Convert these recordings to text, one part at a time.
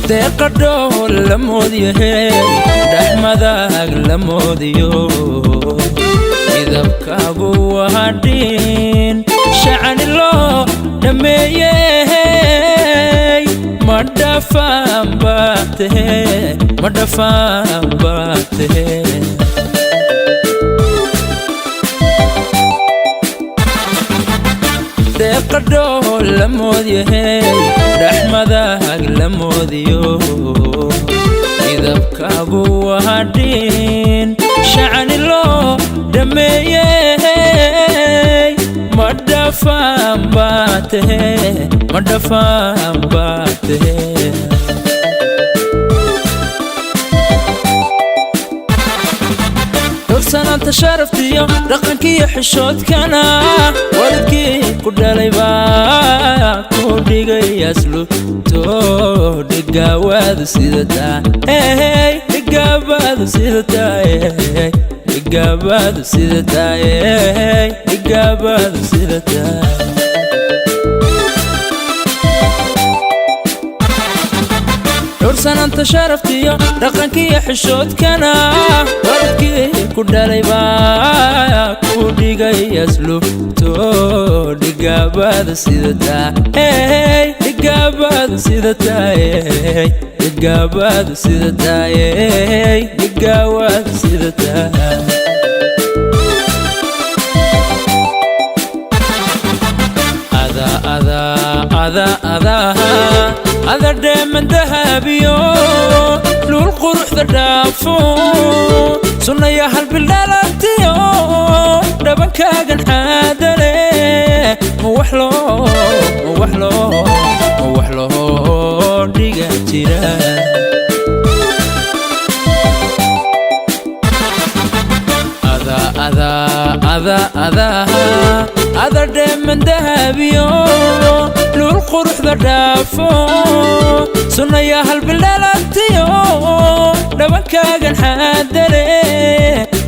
Deeqadhoo la moodyahe, dhexmadaag la moodiyo, midabkaagu waa dhiin shacani loo dhammeeyey. Ma dhafaan baa tahe, ma dhafaan baa tahe. Deeqadhoo la moodyahe, dhexmadaag la moodiyo, midabkaagu waa dhiin shacani loo dhammeeyey. Ma dhafaan baa tahe, ma dhafaan baa tahe. Dorsanaanta sharaftiyo dhaqankiiyo xishoodkana waalidkii ku dhalay baa ku dhigay asluubto. Dhigaawaadu sidataa, hey, dhigaabaadu sidataa, dhigaabaadu sidataa, dhigaabaadu sidataa. Dhowrsanaanta sharaftiyo dhaqankiiyo xishoodkana waalidkii ku dhalay baa ku dhigay asluubto. Dhigaabaadu sidataa, hey, dhigaabaadu sidataa, dhigaabaadu sidataa, dhigaawaadu sidataa. Ada ada ada ada ada dheeman dahabiyo, luul quruxda dhaafo, sunnaya halbildhalantiyo dhabankaagan xaadale. Ma wax loo, ma wax loo, ma wax loo dhiga jira? Ada ada ada ada ada dheeman dahabiyo, luul quruxda dhaafo, sunnaya halbildhalantiyo dhabankaagan xaadale.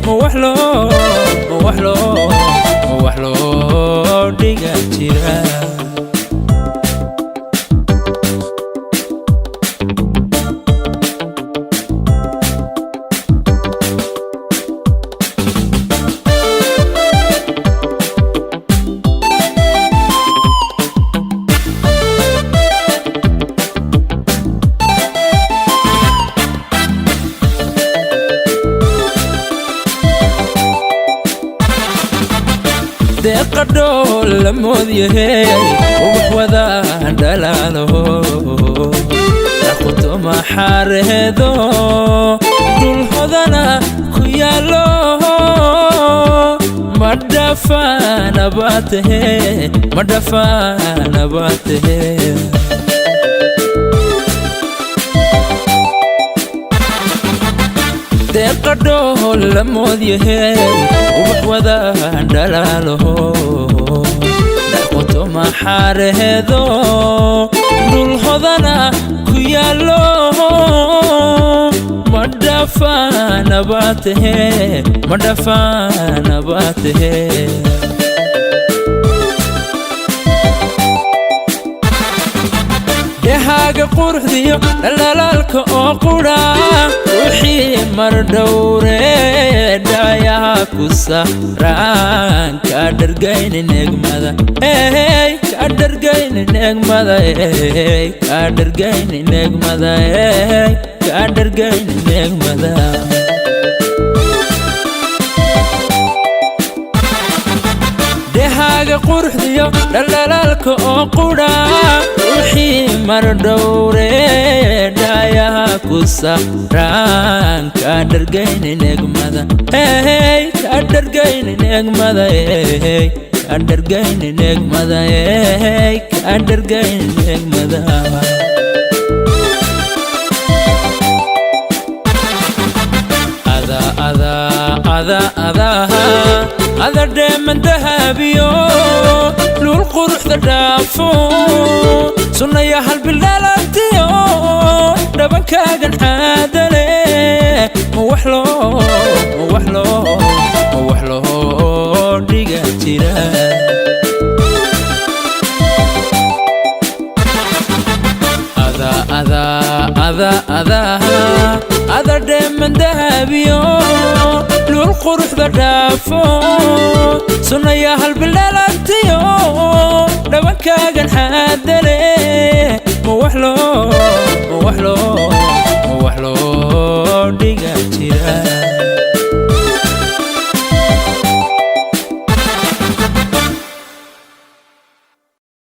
Ma wax loo, ma wax loo, ma wax loo dhiga jira? Deeqadhoo la moodyahe, ubax wada dhalaalo, dhaqutoma xaareedo, dhul hodana ku yaallo. Ma dhafaana baa tahe, ma dhafaana baa tahe. Deeqadhoo la moodyahe, ubax wada dhalaalo, dhaqutoma xaareedo, dhul hodana ku yaallo. Ma dhafaana baa tahe, ma dhafaana baa tahe. Dhehaaga quruxdiyo dhalaalaalka oo qudha ruuxii mar dhowre dhayaha ku sahraan, kaa dhargaynin egmada, hey, kaa dhargaynin egmada, hey, kaa dhargaynin egmada, hey, kaa dhargaynin egmada. Dhehaaga quruxdiyo dhalaalaalka oo qudha ruuxii mar dhowre dhayaha ku sahraan, kaa dhargaynin egmada, hey, kaa dhargaynin egmada, hey, kaa dhargaynin egmada, hey, kaa dhargaynin egmada. Ada ada ada ada ada dheeman dahabiyo, luul quruxda dhaafo, sunnaya halbildhalantiyo dhabankaagan xaadale. Ma wax loo, ma wax loo, ma wax loo dhiga jira? Ada ada Ada adaa ada dheeman dahabiyo, luul quruxda dhaafo, sunnaya halbildhalantiyo, dhabankaagan xaadale.